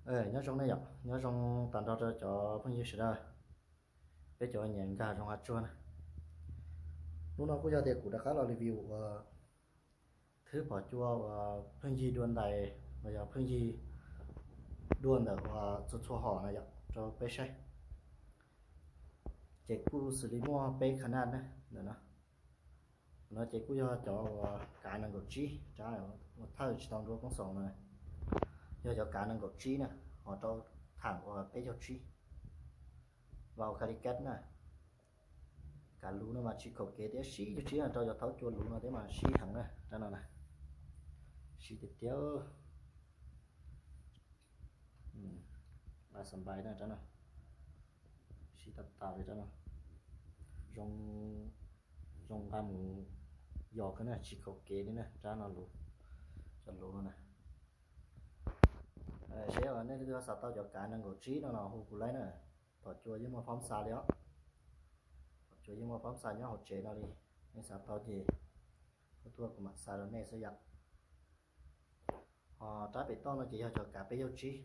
Nyob zoo nej yom, nyob zoo tag nrho rau cov phooj ywg sawv daws, peb cov nyiam nkag zoov hav tsuag na. Hnub no kuj yog tias kuv rov qab los review ua thwb phom cua uas pheej yig dua ntais, uas yog pheej yig dua ntawm uas txhua txhua hom na yom, rau peb saib. Ces kuj xws li muaj peb kha naj na ntawm no. No ces kuj yog cov uas kav nees nkaum tsib, rab uas thawj tsis tau nruab koob xoos no, yog cov kav nees nkaum tsib na, ho rau tham uas peb caug tsib, vau Calicut na. Kav luv no mas tsis khaum kev thiab, sib caug tsib no rau cov thaub cua luv no thiab mas sib heev na, rab no na, sib tiag tiag. Xanpais na rab no, sib tag tas li rab no, zoo, zoo nqa mus yos kawg na, tsis khaum kev li na rab no luv, cov luv no na. Seb nej leej twg xav tau cov kav nees nkaum tsib no los hu kuv laib na, phom cua yeej muaj phab xa li os. Phom cua yeej muaj phab xa nyob hauv tsev no li, nej xav tau ces tuaj kuv mam xa rau nej xwb yom. Ho rab pem toj no ces yog cov kav peb caug tsib,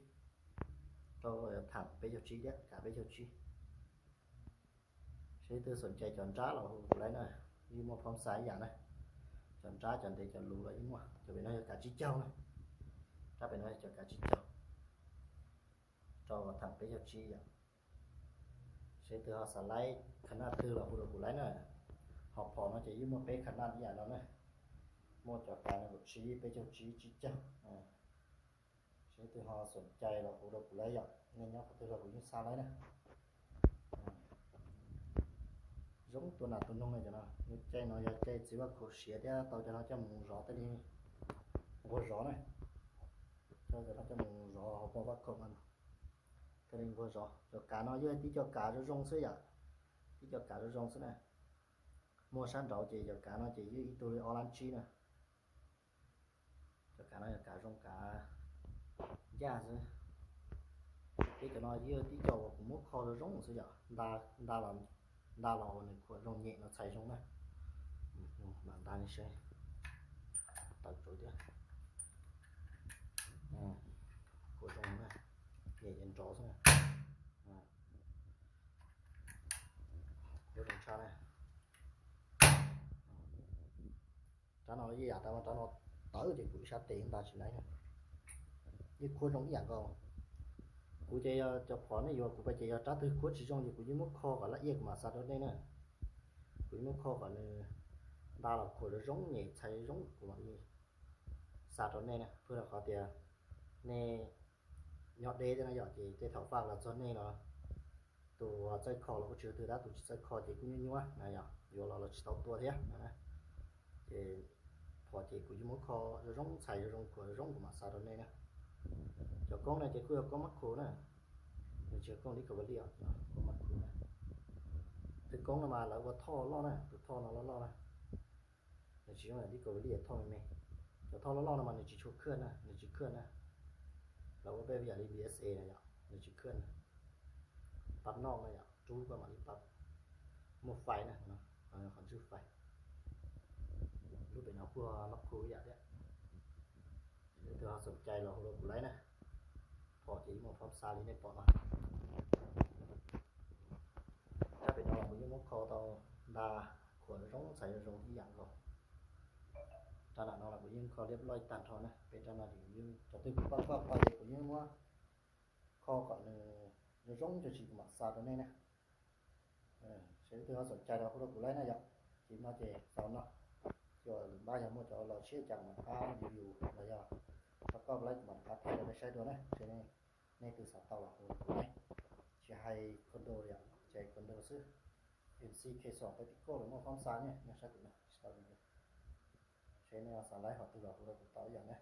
rau tham peb caug tsib thiab kav peb caug tsib. Seb leej twg xoom cai cov nrab los hu kuv laib na, yeej muaj phab xa ib yam na. Cov nrab cov ntev cov luv los yeej muaj, cov pem no yog kav tsib caug na, rab pem no yog cov kav tsib caug, rau tham peb caug tsib yom. Seb leej twg ho xav laib kha naj twg los hu rau kuv laib na. Ho phom no ces yeej muaj peb kha naj ib yam no na, muaj cov kav nees nkaum tsib, peb caug tsib, tsib caug. Seb leej twg ho xoom cai los hu rau kuv laib yom, nej nyob qhov twg los kuv yeej xa laib na. Zoo tua nas tua noog na cov no, nws caij no yog caij txiv vaj khaum siav thiab tau cov no coj mus zov tej li nquag zov na, coj cov no coj mus zov hauv paus vaj khaum no, tej li nquag zov. Cov kav no yog tib co kav zoo zoo xwb yom, tib co kav zoo zoo xwb na. Muaj sab nraud ces cov kav no ces yeej ib tug li ob lab tsib na. Cov kav no yog kav zoo kav ncaj xwb. Peb cov no yog tib co uas kuv muab kho zoo zoo xwb yom, nta, nta los uas nws khuam zoo nyem los txhais zoo na. Mam nta li seb, tawm tsawv thiab. Khuam zoo na, nyem ces nrov xwb na. Khuam zoo tshaj na. Rab no ib yam rab no, rab no tawv ces kuv ib sab tes nta tsis laib na. Yeej khuab zoo ib yam nkaus. Kuv ces yog cov phom nej yuav kuv pais ces yog rab twg khuab tsis zoo ces kuv yeej muab kho kom laj iaj kuv mam xa rau nej na. Kuv yeej muab kho kom nws nta los khuam zoo zoo nyem txhais zoo kuv mam li xa rau nej na. Pheej rau qhov tias nej nyob deb thiab na yom, ces tej thaum faj los txog nej los tus txawj kho los kuj tsis ua twg, tab tus tsis txawj kho ces kuj nyuaj nyuaj na yom, yuav los los tsis tau tua thiab na. Ces phom ces kuv yeej muab kho zoo zoo txhais zoo zoo khuam zoo zoo kuv mam xa rau nej na. Cov koob no ces kuj yog koob Macro na, nws tsis yog koob Discovery os, koob Macro na. Thwv koob no mas lawv ua thoj loj na, tus thoj no loj loj na. Nws tsis zoo li Discovery thoj me me. Cov thoj loj loj no mas nws tsis tshua khwj na, nws tsis khwj na. Lawv ua peb yam li B S A na yom, nws tsis khwj na. Pab noj na yom, rub koj mam li pab. Muaj fais na, qhov ntswj fais. Lub pem no kuj Macro ib yam thiab. Leej twg ho xoom cai los hu rau kuv laib na. Phom ces yeej muaj phab xa li nej pom no. Rab pem no los kuv yeej muab kho tau nta khuam zoo txhais zoo zoo ib yam nkaus. Rab nram no los kuv yeej kho liab loj tag nrho na, peb rab no ces kuv yeej, cov twg kuv paj paj paj ces kuv yeej muab kho kom nws zoo zoo tso tsis kuv mam xa rau nej na. Seb leej twg ho xoom cai los hu rau kuv laib na yom. Ces no ces xaus no, ces lwm npab yog muaj cov los tshiab cas mam rov qab review los yog rau koj laib kuv mam rov qab thaij rau nej saib dua na. Ces nej leej twg xav tau los hu rau kuv laib. Tsis hais condo yom, tsis hais condo xwb, M C K xoom peb tim koj los muaj phab xa ne, nyob sab tim no tsis tau li. Seb nej xav laib hom twg los hu rau kuv tau ib yam na.